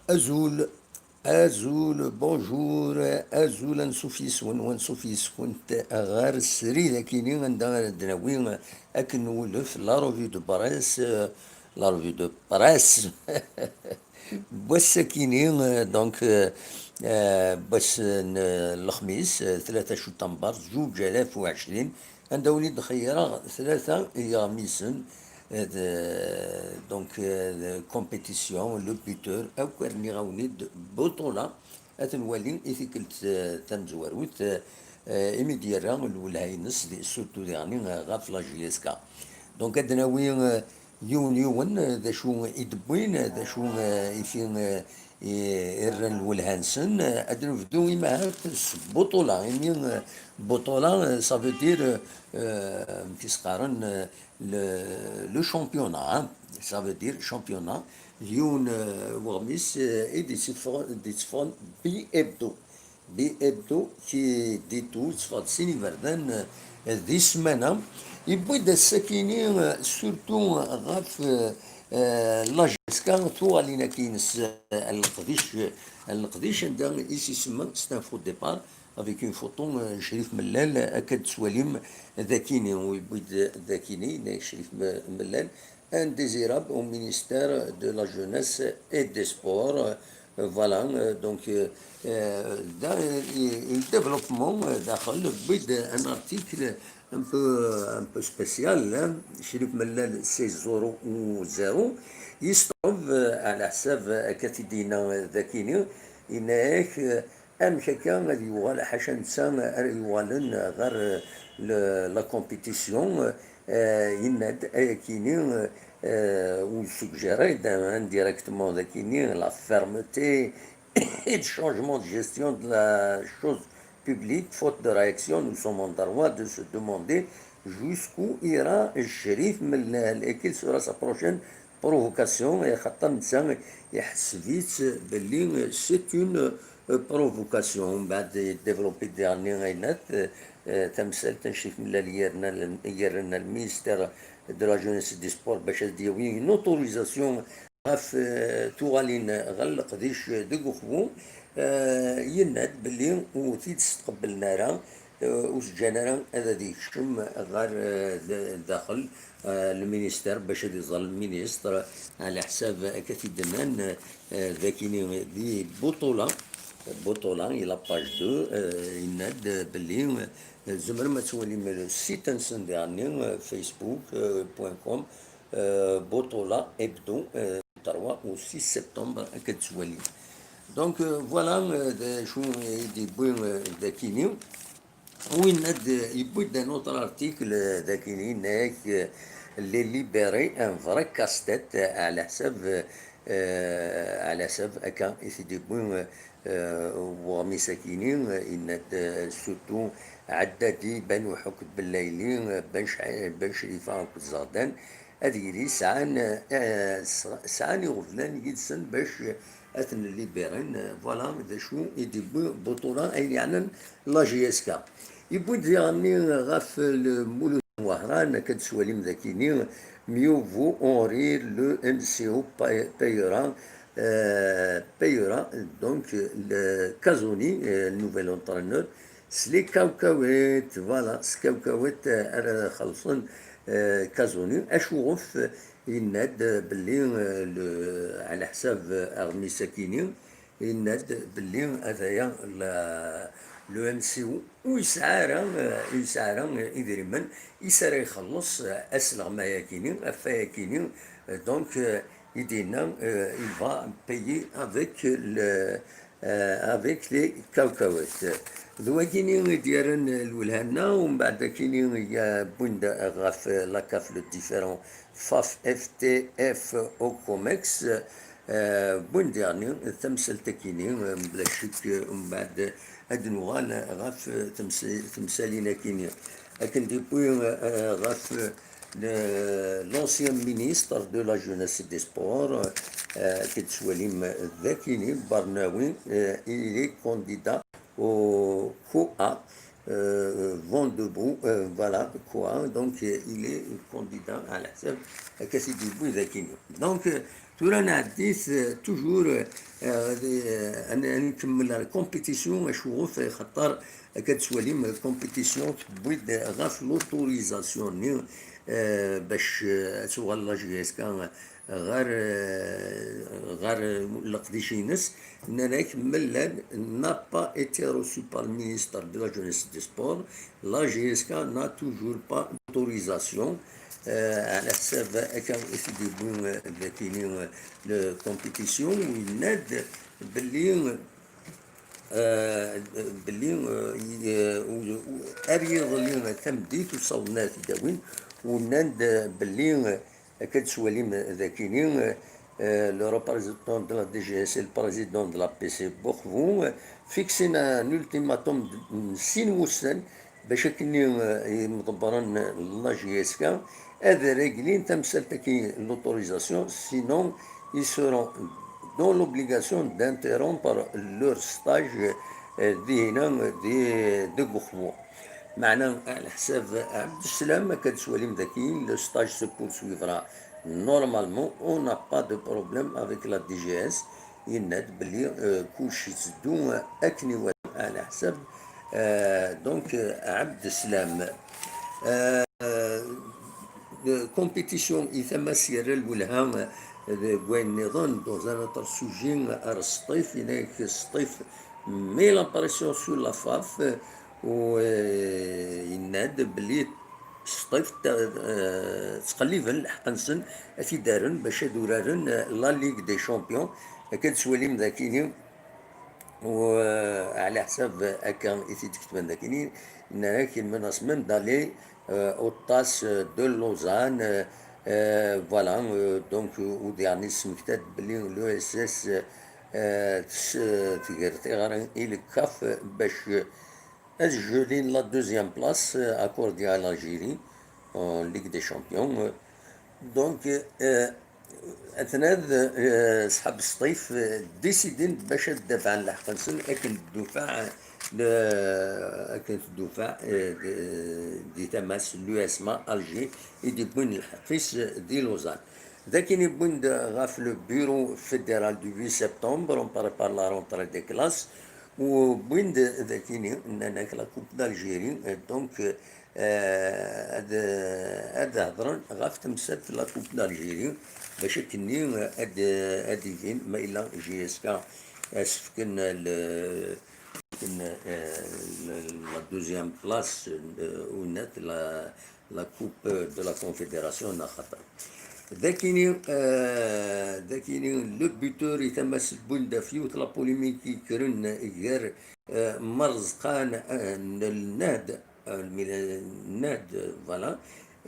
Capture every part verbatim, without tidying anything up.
Azul, azul, bonjour, azul, ansuf yes-wen, wansuf yes-kent ɣer srid akini anda ara d-nawi akken nwulef la revue de presse, la revue de presse n wass-akini, donc, euh, euh, n wass n, euh, lexmis, euh, tlata september, zuǧ alaf u ɛecrin, anda wen-id-xeyyreɣ tlata iɣmisen, euh, de, donc, euh, de compétition, le buteur, akk rniɣ-awen-id buṭula, ad ten-wali i tikkelt, euh, tamezwarut, euh, euh, imi d-yerra lwelha-ines, di, surtout diɣen, euh, ɣef la J S K. Donc, ad d-nawi, euh, yiwen yiwen, euh, d acu i d-wwin, euh, d acu, euh, i fi, euh, i, i rran lwelha-nsen, euh, ad nebdu imahat s buṭula, imi, euh, buṭula, euh, ça veut dire, euh, euh, amek i s-qqaren, euh, le, le championnat, hein. Ça veut dire championnat, d yiwen, euh, weɣmis, euh, i d-itteffɣen, d-itteffɣen bi hebdo. Bi hebdo qui dit tout, yetteffeɣ-d sin iberdan, euh, di ssmana. Yewwi-d ass-akini, euh, surtout ɣef, euh, euh, la J S K, tuɣalin-agi-ines, euh, n leqdic, n leqdic, anda i s-isemma, c'est un faux départ, avec une photo, euh, Crif Mellal, akka d-tettwalim dakini, yewwi-d dakini, yenna-yak Crif M-, Mellal, indésirable au ministère de la Jeunesse et des Sports. Euh, voilà, euh, donc, euh, euh, dans, euh, le développement, euh, daxel, yewwi-d un article un peu, un peu spécial, hein. Crif Mellal, c'est zéro ou zéro. Il se trouve, euh, à la Save, euh, Catidina, euh, dakini, yenna-yak, euh, amek akka ad yuɣal, ḥaca netta ara yuɣalen ɣer, euh, le, la compétition, euh, yenna-d ayakini, euh, ou suggérer indirectement dakini la fermeté et le changement de gestion de la chose publique, faute de réaction, nous sommes en droit de se demander jusqu'où ira Crif Mellal et quelle sera sa prochaine provocation, axaṭer netta iḥseb-itt belli c'est une, euh, provocation. Mbeɛd développer diɣen yenna-d, euh, euh, tamsalt n Crif Mellal yerna, yerna le ministère de la Jeunesse et des Sports bac ad d-yawi une autorisation ɣef, euh, tuɣalin ɣer leqdic deg uxbu, euh, yenna-d belli ur t-id-stqebblen ara, euh, ur s-ǧǧan ara ad, ad yekcem ɣer, euh, d-, daxel, euh, le ministère bac ad iẓer le ministre, ɛla ḥsab akka t-id-nnan, euh, dakini di Buṭula, Buṭula, i la page deux, euh, yenna-d belli, euh, tzemrem ad twalim le site-nsen diɣen, euh, facebook, euh, point com, euh, Buṭula Hebdo, euh, trois ou six septembre, akka d-tettwalim. Donc, euh, voilà, euh, d acu i d-yewwi, euh, dakini. Win ad yewwi-d un autre article, euh, dakini, nek, euh, Les Libérés, un vrai casse-tête, euh, ɛla ḥsab, euh, ɛla ḥsab akka i t-id-yewwi, euh, euh, weɣmis akini, euh, yenna-d, euh, surtout Ɛeddadi, Ben Uḥuked Bellayli, euh, Ben Ch-, Ben Crifa akked Zeɣdan, ad yili sɛan, eh, s-, sɛan iɣeblan yid-sen bac, eh, ad ten-libéren. Eh, voilà d acu i d-yewwi Buṭula, ayen yeɛnan la J S K. Yewwi-d diɣenni ɣef Lmulud n Wehran, akka d-tettwalim dakini, mieux vaut en rire, le M C O pay-, payera, euh, payera, donc, le Kazoni, euh, nouvel entraîneur, s les Cacahuètes, voilà, s Cacahuètes, euh, ara xellṣen, euh, Kazoni. Acuɣef, euh, yenna-d, euh, belli, euh, le, ɛla ḥsab, euh, aɣmis akini, yenna-d belli ataya la, le M C O ur yesɛi ara, euh, ur yesɛi ara, euh, idrimen i s ara ixelleṣ, euh, aselɣmay akini, afay akini, euh, donc, euh, i d-yenna, euh, il va payer avec le, euh, avec les Cacahuètes. D wagini i d-yerran lwelha-nneɣ, umbeɛd akini, euh, wwin-d ɣef la CAF le différent FAF, F T F, Ocomex, euh, wwin-d diɣenni tamsalt akini, euh, mebla ccek, euh, umbeɛd ad d-nuɣal ɣef, euh, tems-, temsalin akini. Akken d-yewwi, euh, ɣef, euh, le, l'ancien ministre de la Jeunesse et des Sports, euh, akken tettwalim dakini, Barnawi, euh, il est candidat au COA, euh, Vent debout, euh, voilà, COA, donc, euh, il est candidat à la, akka i d-yewwi dakini. Donc, euh, Tura nɛeddi-t, euh, toujours, euh, euh, ad, ad nkemmel ar compétition, acuɣef, xaṭer akka d-tettwalim, euh, compétition tewwi-d ɣef l'autorisation-nni, euh, bac, euh, ad tuɣal la J S K ɣer, euh, ɣer leqdic-ines. Nnan-ak Mellal n'a pas été reçu par le ministre de la Jeunesse et des Sports. La J S K n'a toujours pas d'autorisation. Euh, ɛla ḥsab akka i t-id-yewwi, euh, dakini, euh, le compétition, u yenna-d belli, euh, belli, euh, i-, euh, u-, u-, ar yiḍelli tameddit ur ssawḍen ara tidawin, u nnan-d, euh, belli, euh, akka d-tettwalim dakini, euh, le représentant de la D G S et le président de la P C Bourg, euh, fixen un ultimatum de, n sin wussan bac akken, eh, imḍebbren n la J S K ad reglin tamsalt-agi n l'autorisation, sinon ils seront dans l'obligation d'interrompre leur stage, eh, dihina di, deg uxwu. Meɛna, ɛla ḥsab Abdeslam, akka d-tettwalim daki, le stage se poursuivra normalement, on n'a pas de problème avec la D G S. Yenna-d belli, euh, kullec yetteddu akken iwata ɛla ḥsab, euh, donc, euh, Abdeslam. Euh, euh, compétition i tama-s yerra lwelha, euh, deg wayen nniḍen, dans un autre sujet, ar Sṭif, yenna-ak Sṭif met la pression sur la F A F, u, euh, yenna-d belli Sṭif, eh, ttqelliben lḥeqq-nsen ad t-id-rren bac ad uraren, eh, la Ligue des Champions. Akka d-tettwalim dakini, u, eh, ɛla ḥsab akka i t-id-ketben dakini, nnan-ak il menace même d'aller, eh, au TAS de Lausanne, eh, eh, voilà, eh, donc, eh, u diɣen yesmekta-d belli l'U S S, eh, tes-, tger tiɣri i le CAF bac, eh, ad jjulin la deuxième place, euh, accordée à l'Algérie en Ligue des Champions. Euh, donc, euh, atnad, euh, ṣḥab Sṭif, euh, décidin bac ad dafɛen lḥeqq-nsen akken tdufaɛ, euh, akken tdufaɛ, euh, di, di tama-s l'U S M A Alger i d-iwwin lḥeqq-is di Lausanne. Dakin i wwin-d ɣef le bureau fédéral du huit septembre, on prépare la rentrée des classes, u wwin-d dakini, nnan-ak la Coupe d'Algérie, euh, donc, euh, ad, ad hedren ɣef temsalt la Coupe d'Algérie, bac akkenni, euh, ad, ad ibin ma yella J S K asefken le, euh, le, la deuxième place, euh, u nnan-ak la, la Coupe de la Confédération, neɣ xaṭer. Dakini, euh, dakini, le buteur i tama-s n Bundaf, yiwet la polémique i yekkren gar, euh, Marezqan, euh, n Lnad, euh, Mila-, Lnad, euh, voilà,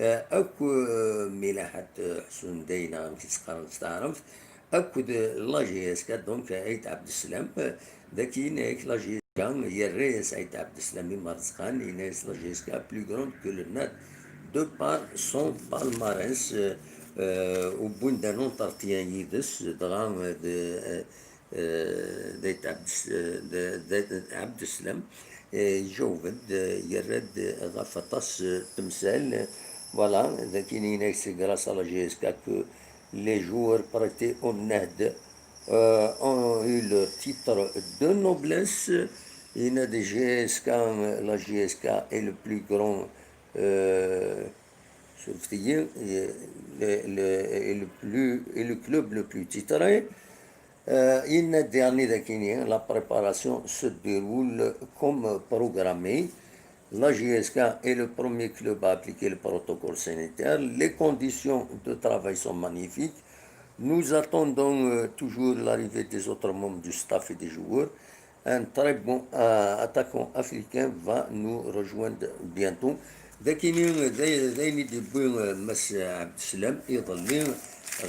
euh, akk, euh, Milaḥat, euh, Ḥsun Dayna, amek i s-qqaren s taɛrabt, akked la J S K, donc, Aït Abdeslam, euh, dakini, avec la J S K, yerra-yas Aït Abdeslam i Marezqan, yenna-yas la J S K plus grande que le Lnad de par son palmarès, euh, euh, u wwin-d un entretien yid-s, dɣa, euh, de, euh, euh, d'Aït Abdes-, euh, de, de, d'Abdeslam, euh, ijaw-d, euh, yerra-d ɣef aṭas, euh, temsal, euh, voilà, dakini, c'est grâce à la J S K que les joueurs prêtés au Lnad, euh, ont eu leur titre de noblesse. Yenna-d J S K, la J S K est le plus grand, euh, sur le, le, le, est le plus, est le club le plus titré. Euh, yenna-d daɣen dakini, la préparation se déroule comme programmé. La J S K est le premier club à appliquer le protocole sanitaire. Les conditions de travail sont magnifiques. Nous attendons, euh, toujours l'arrivée des autres membres du staff et des joueurs. Un très bon, euh, attaquant africain va nous rejoindre bientôt. Dakini, d ay-, d ayen i d-yewwi, euh, Mass Abdeslam iḍelli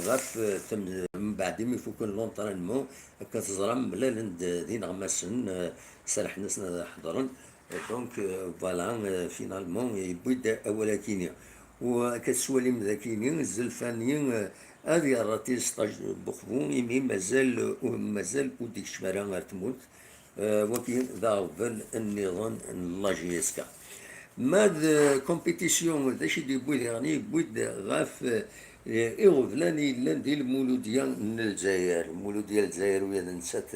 ɣef, euh, tem-, mbeɛd imi fuken l'entraînement, akken teẓram, mlalen-d d ineɣmasen, euh, serḥen-asen ad ḥeḍren. Donc, euh, voilà, euh, finalement, yewwi-d awal-akini. U akka tettwalim dakini, Zelfani, euh, ad yerrati stage n uxbu, imi mazal, euh, mazal ur d-ikcem ara ar tmurt. Euh, wagi d aɣbel nniḍen n la J S K. Ma d, euh, compétition, d acu i d-yewwi diɣen? Yewwi-d ɣef, euh, Eh, iɣeblan yellan di Lmuludya n Lezzayer. Lmuludya n Lezzayer, ula d nettat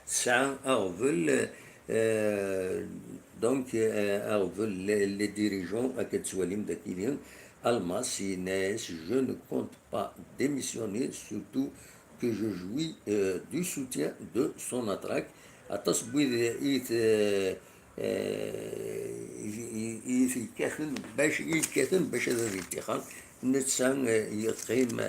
tesɛa aɣbel, eh, donc, eh, aɣbel, les, les dirigeants, akka d-tettwalim dagi, Almas yenna-yas: "Je ne compte pas démissionner, surtout que je jouis, euh, du soutien de son atraque." Aṭas n wid i t-, eh, i, i, i t-yekkaten bac, i yekkaten bac ad, ad yettixer. Netta, eh, yeqqim,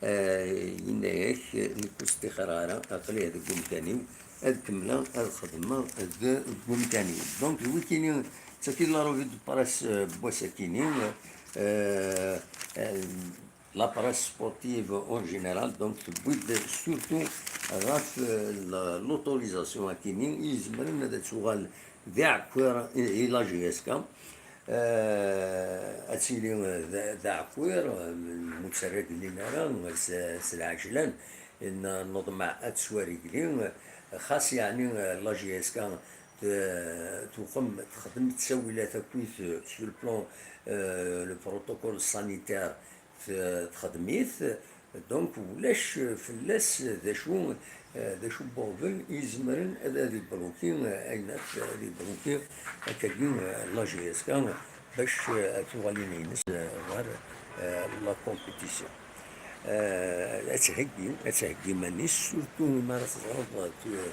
eh, yenna-yak: "Nekk ur ttixer ara, aql-i deg umkan-iw, ad kemmleɣ ad xedmeɣ deg umkan-iw." Donc, wikini, d tagi la revue de presse, eh, n wass-akini, eh, eh, la presse sportive en général, donc, tewwi-d surtout ɣef, euh, la, l'autorisation akini i izemren ad tuɣal d aɛkwir i, i la J S K. Euh, ad tili d, d aɛkwir, euh, ur tt-ara reglin ara s, s lɛejlan, n, neḍmeɛ ad tettwaregli, xas yeɛni, euh, la J S K t-, tuqem texdem ttawilat akkit, euh, sur le plan, euh, le protocole sanitaire, t-, texdem-it, donc ulac fell-as d acu, d acu n uɣbel i izemren ad, ad ibluki, ayen akk ad ibluki akkagi la J S K bac tuɣalin-ines ɣer la compétition. Ad theggi, ad theggi iman-is, surtout mi ara teẓreḍ tu-,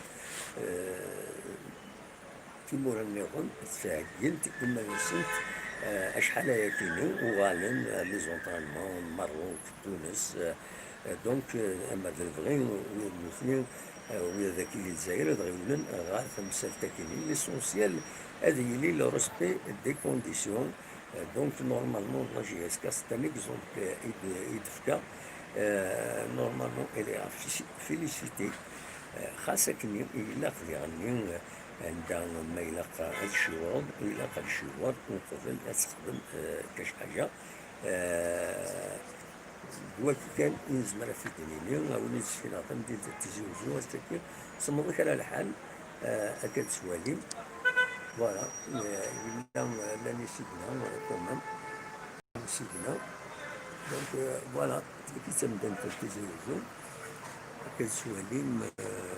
timura nniḍen ttheggint iman-nsent, eh, acḥal ayakini uɣalen, eh, les entraînements n Merruk, Tunes, eh, eh, donc, eh, ama d lebɣi, wi-, nutni, eh, wid akini Lezzayer ad ɣiwlen ɣer temsalt akini. L'essentiel ad yili le respect des conditions. Eh, donc, normalement, la J S K, c'est un exemple, eh, i d-, i d-tefka. Eh, normalement, elle est à fé-, féliciter. Eh, xas akken ilaq diɣenni, eh, anda ma ilaq ad tciwreḍ, ilaq ad tciwreḍ uqbel ad texdem, eh, kac ḥaǧa. Eh, d wagi kan i nezmer ad t-id-nini, a win i d-ssekneɣ tamdint n Tizi Uzzu, ass-agi, semmeḍ kra lḥal, eh, akka d-tettwalim. Voilà, eh, yella, eh, llan isigna, eh, quand même. Isigna. Donc, euh, voilà, tagi d tamdint n Tizi Uzzu. Akka d-tettwalim, euh,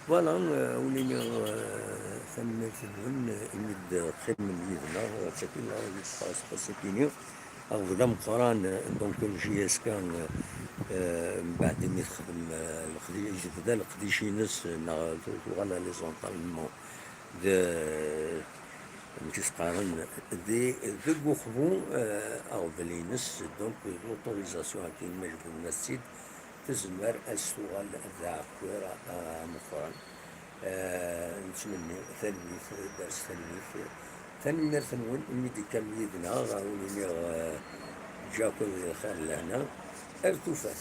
voilà, euh, ur nini, euh, tanemmirt-nwen, euh, imi d-teqqimem yid-neɣ, akken la revue de presse n wass-akini. Aɣbel ameqqran, euh, donc, n J S K, euh, euh, mbeɛd imi texdem, euh, leqdi-, tebda leqdic-ines, euh, neɣ tu-, tuɣal à les entraînements de, amek i s-qqaren, di, deg uxbu, eh, aɣbel-ines, donc, l'autorisation akken ma jebden-as-tt-id, tezmer ad s-tuɣal d aɛekkwir, eh, ameqqran. Eh, nettmenni talwit, ders talwit. Tanemmirt-nwen imi d-tekkam yid-neɣ, a wen-iniɣ, eh, ǧǧakum di lxir d lehna. Ar tufat.